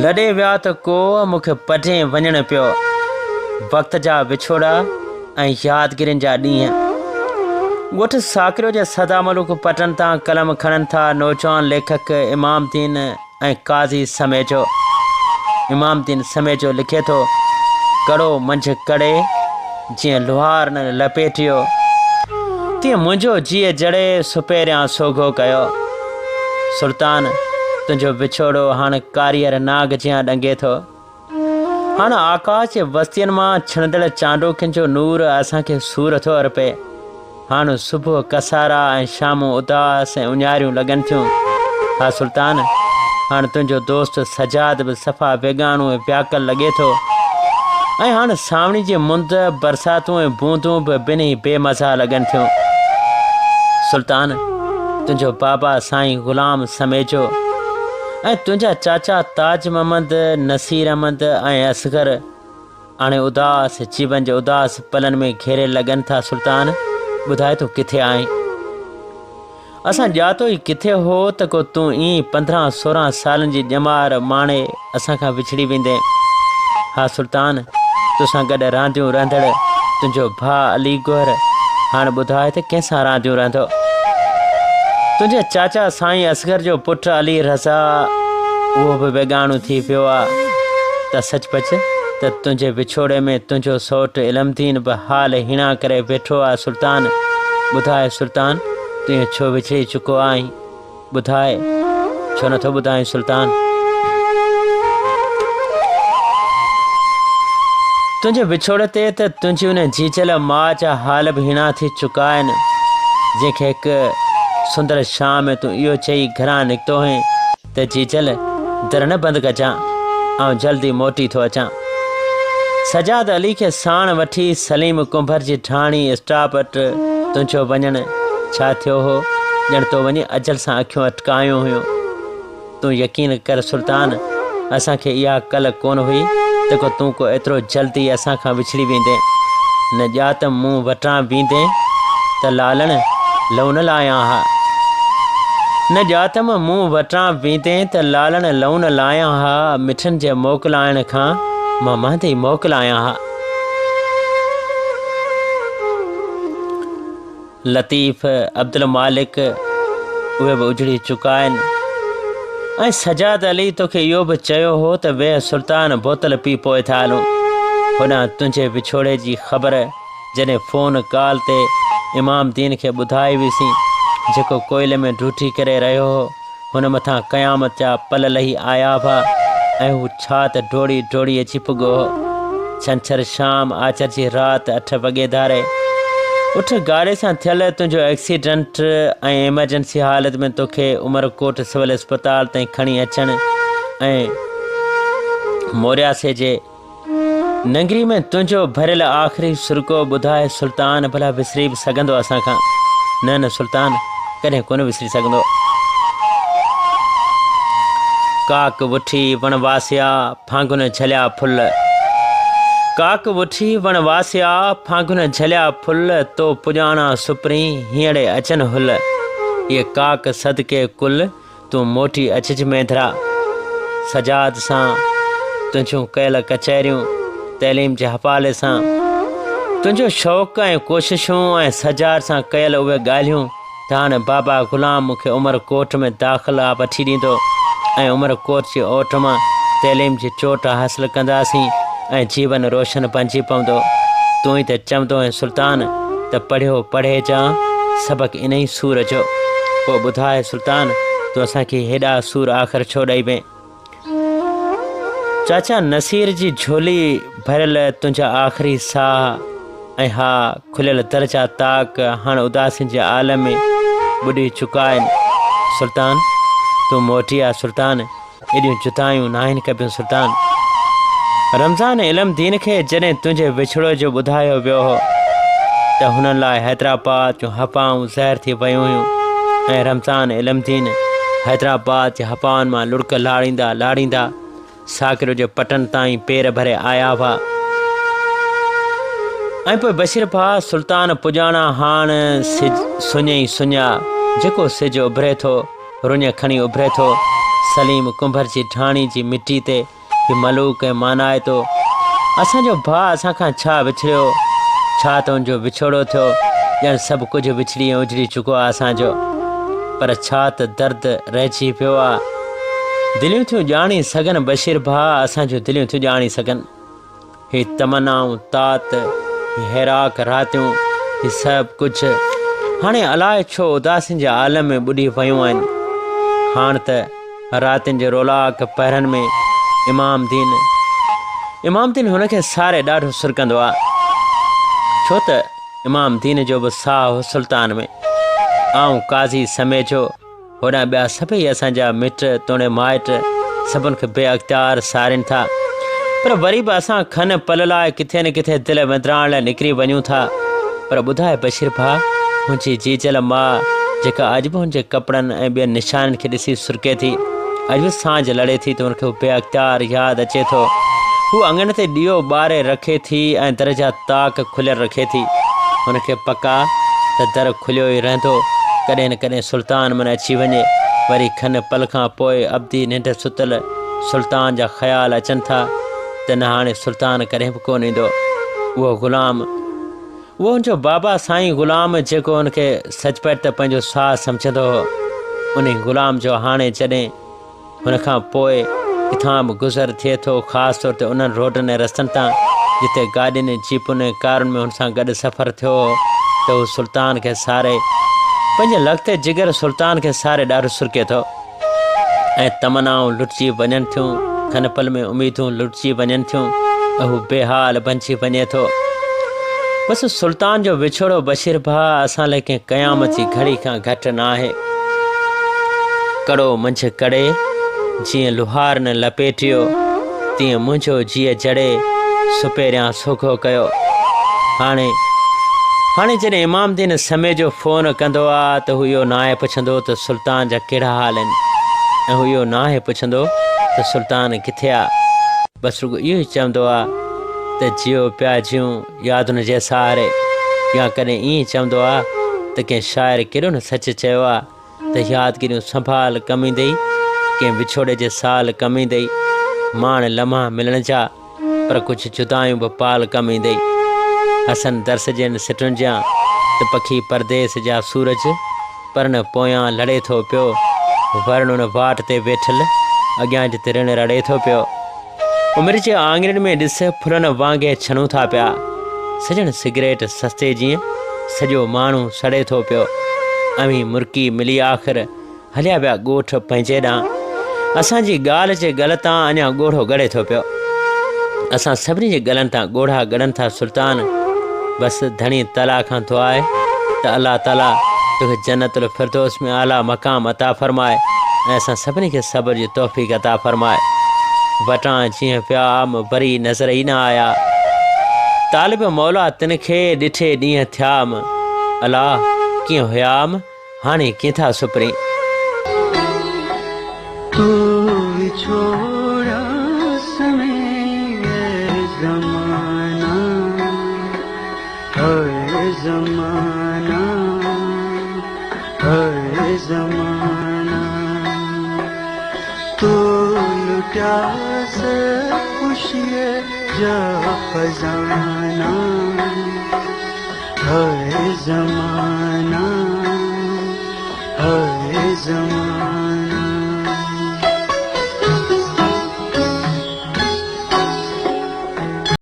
لڏي ويا ته ڪو مون کي پڍين وڃڻ پيو. وقت جا وڇوڙا ۽ يادگيرين جا ڏينهن. ڳوٺ ساڪريو جي سدا ملوڪ پٽن تان قلم کڻن ٿا نوجوان ليکڪ امام الدين ۽ قاضي سميجو. امام الدين سميجو لکي ٿو، ڪڙو منجهه ڪڙي، جيئن لوهار نه لپيٽيو، تيئن منهنجو جيء جڙي سپيريان سوگهو ڪيو. سلطان، تنهنجو وڇوڙو هاڻ ڪاريهر نانگ جيان ڏنگي ٿو. هاڻ آڪاش جي وستين مان ڇڻندڙ چانڊوڪين جو نور اسان کي سور ٿو ارپي. هاڻ صبح ڪسارا ۽ شامون اداس ۽ اڃاريون لڳن ٿيون. ها سلطان، هاڻ تنهنجو دوست سجاد به صفا ويڳاڻو ۽ وياڪل لڳي ٿو. ۽ هاڻ سانوڻي جي مند، برساتون ۽ بوندون به بنهه بي مزا لڳن ٿيون. سلطان، تنهنجو بابا سائين غلام سميجو ۽ تنهنجا چاچا تاج محمد، نصير احمد ۽ اصغر هاڻي اداس جيون جي اداس پلن ۾ گهيريل لڳن ٿا سلطان ٻڌاء تون ڪٿي آهين؟ اسان ڄاتو ئي ڪٿي هو ته ڪو تون ائين 15 16 سالن جي ڄمار ماڻي اسان کان وڇڙي ويندين. ها سلطان توسان گڏ رانديون رهندڙ تنهنجو ڀاء علي گوهر هاڻ ٻڌاء ته ڪنهن سان رانديون رهندو؟ تنهنجي چاچا سائين اصغر جو پٽ علي رضا اهو به ويڳاڻو ٿي پيو آ ته سچ پچ ته تنهنجي وڇوڙي ۾ تنهنجو سئوٽ علم دين به حال هيڻا ڪري ويٺو آ سلطان ٻڌاء سلطان تون ائين ڇو وڇڙي چڪو آهين ٻڌاء ڇو نٿو ٻڌائين سلطان تنهنجي وڇوڙي تي ته تنهنجي ان جيجل ماء جا حال به هيڻا ٿي چڪا آهن جنهن کي هڪ سندر شام ۾ تون اهو چئي گهران نڪتو هئين ته جيجل در نه بند ڪجان، آئون جلد ئي موٽي ٿو اچان. سجاد علي کي ساڻ وٺي سليم ڪنڀر جي ڍاڻي اسٽاپ وٽ تنهنجو وڃڻ ڇا ٿيو هو، ڄڻ تو وڃي اجل سان اکيون اٽڪايون هيون. تون يقين ڪر سلطان، اسان کي اها ڪل ڪونه هئي ته ڪو تون ڪو ايترو جلدي اسان کان وڇڙي ويندين. نه ڄاتم مون وٽان ويندين ته لالڻ لئون نه لايان ها. نه ڄاتم مون وٽان ويندين ته لالڻ لئون نه لايان ها، مٺن جي موڪلائڻ کان مان مهندي ئي موڪلايان ها. لطيف، عبدالمالڪ اهي به اجڙي چڪا آهن ۽ سجاد علي توکي اهو به چيو هو ته ويهه سلطان بوتل پي پوء ٿا هلون. هوڏانهن تنهنجي وڇوڙي جي خبر جڏهن فون ڪال تي امام دين کي ٻڌائي هئيسين، جيڪو ڪوئلي ۾ ڊوٺي ڪري رهيو هو، هن مٿان قيامت جا پل لهي آيا هئا ۽ هو ڇا ته ڊوڙي ڊوڙي اچي پڳو هو. ڇنڇر شام آچر جي رات اٺ وڳي ڌاري اٺ گاڏي سان ٿيل تنهنجو ايڪسيڊنٽ ۽ ايمرجنسي حالت ۾ توکي عمرڪوٽ سول اسپتال تائين کڻي اچڻ ۽ مورياسي جي ننگري ۾ تنهنجو ڀريل آخري سرڪو ٻڌاء سلطان ڀلا وسري به سگهندو اسان کان؟ نه نه سلطان ڪڏهن ڪونه وسري سگهندو. ڪاڪ وٺي وڻ واسيا ڦانگن جهليا ڦل ڪاڪ وٺي وڻ واسيا ڦانگن جهليا ڦل تو پڄاڻا سپرين هينئڙي اچن هل اي ڪاڪ صدقي ڪل تون موٽي اچج مينڌرا. سجاد سان تنهنجون ڪيل ڪچهريون، تعليم جي حوالي سان تنهنجو شوق ۽ ڪوششون ۽ سجاد سان ڪيل اهي ڳالهيون ته هاڻي بابا غلام مون کي عمر ڪوٽ ۾ داخلا وٺي ڏيندو ۽ عمر ڪوٽ جي اوٽ مان تعليم جي چوٽ حاصل ڪنداسين ۽ جيون روشن بنجي پوندو. تون ئي ته چوندو هئين سلطان ته پڙهيو پڙهيجان سبق انهي سور جو. پوء ٻڌاء سلطان، تون اسان کي هيڏا سور آخر ڇو ڏئي وين؟ چاچا نصير جي جهولي ڀريل تنهنجا آخري ساهه ۽ ها کليل در جا طاق هاڻ اداسين جي عالم ۾ ٻڏي چڪا آهن. سلطان، تون موٽي آ سلطان. ايڏيون جدايون ناهن ڪبيون سلطان. رمضان علم دين کي جڏهن تنهنجي وڇوڙي جو ٻڌايو ويو هو ته هنن لاء حيدرآباد جون هوائون زهر ٿي ويون هيون ۽ رمضان علم دين حيدرآباد جي هوائن مان لڙڪ لاڙيندا لاڙيندا ساڪريو جي پٽن تائين پير ڀري آيا هئا ۽ پوء بشير ڀاء سلطان پڄاڻا هاڻ سج سڃ ئي سڃ آ جيڪو سج اڀري ٿو رڃ کڻي اڀري ٿو. سليم ڪنڀر جي ڍاڻي جي مٽي تي هي ملوڪ ۽ مانائتو اسان جو ڀاء اسان کان ڇا وڇڙيو، ڇا ته ان جو وڇوڙو ٿيو، ڄڻ سڀ ڪجهه وڇڙي ۽ اجڙي چڪو آ اسان جو. پر ڇا ته درد رهجي پيو آ. دليون ٿيون ڄاڻي سگهن بشير ڀاء اسان جون دليون ٿيون ڄاڻي سگهن. هي تمنائون، تات، هي هيراڪ راتيون، هي سڀ ڪجهه هاڻي الاء ڇو اداسين جي عالم ۾ ٻڏي ويون آهن. هاڻ ته راتين جي رولاڪ پهرن ۾ امام دين امام دين هن کي ساري ڏاڍو سرڪندو آ. ڇو ته امام دين جو به ساهه هو سلطان ۾. آئون قاضي سميجو. هوڏانهن ٻيا سڀئي اسان جا مٽ توڻي مائٽ سڀن کي بي اختيار سارين ٿا پر وري به اسان کن پل لاء ڪٿي نه ڪٿي دل وندرائڻ لاء نڪري وڃون ٿا پر ٻڌاء بشير ڀاء هن جي جيجل ماء جيڪا اڄ به هن جي ڪپڙن ۽ ٻين نشانين کي ڏسي سرڪي ٿي اڄ به سانجهه لڙي ٿي ته هن کي بي اختيار ياد اچي ٿو هو اڱڻ تي ڏيئو ٻاري رکي ٿي ۽ در جا تاڪ کليل رکي ٿي. هن کي پڪ آ ته در کليو ئي رهندو. ڪڏهن نه ڪڏهن سلطان من اچي وڃي. وري کن پل کان پوء ابدي ننڊ ستل سلطان جا خيال اچن ٿا ته نه هاڻي سلطان ڪڏهن به ڪونه ايندو. اهو غلام. اهو هن جو بابا سائين غلام جيڪو هن کي سچ پچ ته پنهنجو ساهه سمجهندو هو. انهي غلام جو هاڻي جڏهن. هن کان پوء ڪٿان به گذر ٿئي ٿو، خاص طور تي انهن روڊن ۽ رستن تان جتي گاڏين، جيپن ۽ ڪارن ۾ هن سان گڏ سفر ٿيو هو ته هو سلطان کي ساري، پنهنجي لخت جگر سلطان کي ساري ڏاڍو سرڪي ٿو ۽ تمنائون لٽجي وڃن ٿيون، کن پل ۾ اميدون لٽجي وڃن ٿيون ۽ هو بي حال بنجي وڃي ٿو. بس سلطان جو وڇوڙو بشير ڀاء اسان لاء ڪنهن قيامت جي گهڙي کان گهٽ ناهي. ڪڙو منجهه ڪڙي، جيئن لوهار نه لپيٽيو، تيئن منهنجو جيء جڙي، سپيريان سوگهو ڪيو. هاڻي، هاڻي جڏهن امام دين سمي جو فون ڪندو آ ته هو اهو ناهي پڇندو ته سلطان جا ڪهڙا حال آهن ۽ هو اهو ناهي پڇندو ته سلطان ڪٿي آ. بس رڳو اهو ئي چوندو آ ته جيئو پيا جيئون يادن جي سهاري يا ڪڏهن ائين چوندو آ ته ڪنهن شاعر ڪيڏو نه سچ چيو آ ته يادگيريون سنڀال ڪم ايندئي، ڪنهن وڇوڙي جي سال ڪم ايندئي، ماڻ لمحا ملڻ جا، پر ڪجهه جدايون به پال ڪم ايندئي. حسن درس جين سٽن جيان ته پکي پرديس جا سورج پرن پويان لڙي ٿو پيو، ورڻ ان واٽ تي ويٺل اڳيان جت رڻ رڙي ٿو پيو. عمر جي آڱرين ۾ ڏس ڦلن وانگي ڇنون ٿا پيا. سڄڻ سگريٽ سستي جيئن سڄو ماڻهو سڙي ٿو پيو. اوهين مرڪي ملي آخر هليا ويا ڳوٺ پنهنجي ڏانهن. اسان جي ڳالهه جي ڳل تان اڃا ڳوڙهو ڳڙي ٿو پيو. اسان سڀني جي ڳلن تان ڳوڙها ڳڙن ٿا سلطان. بس ڌڻي تعاليٰ کان دعا آهي ته الله تعاليٰ توکي جنت الفردوس ۾ اعليٰ مقام عطا فرمائي ۽ اسان سڀني کي صبر جي توفيق عطا فرمائي. وٽان جيئن ويا م وري نظر ئي نه آيا. طالب مولا تن کي ڏٺي ڏينهن ٿيا م الا ڪيئن هيا م هاڻي ڪيئن ٿا سپرين. تو وڇوڙا سمي اي زمانا هاء زمانا هاء زمانا تو لٽيا سڀ خوشيء جا خزانا هاء زمانا.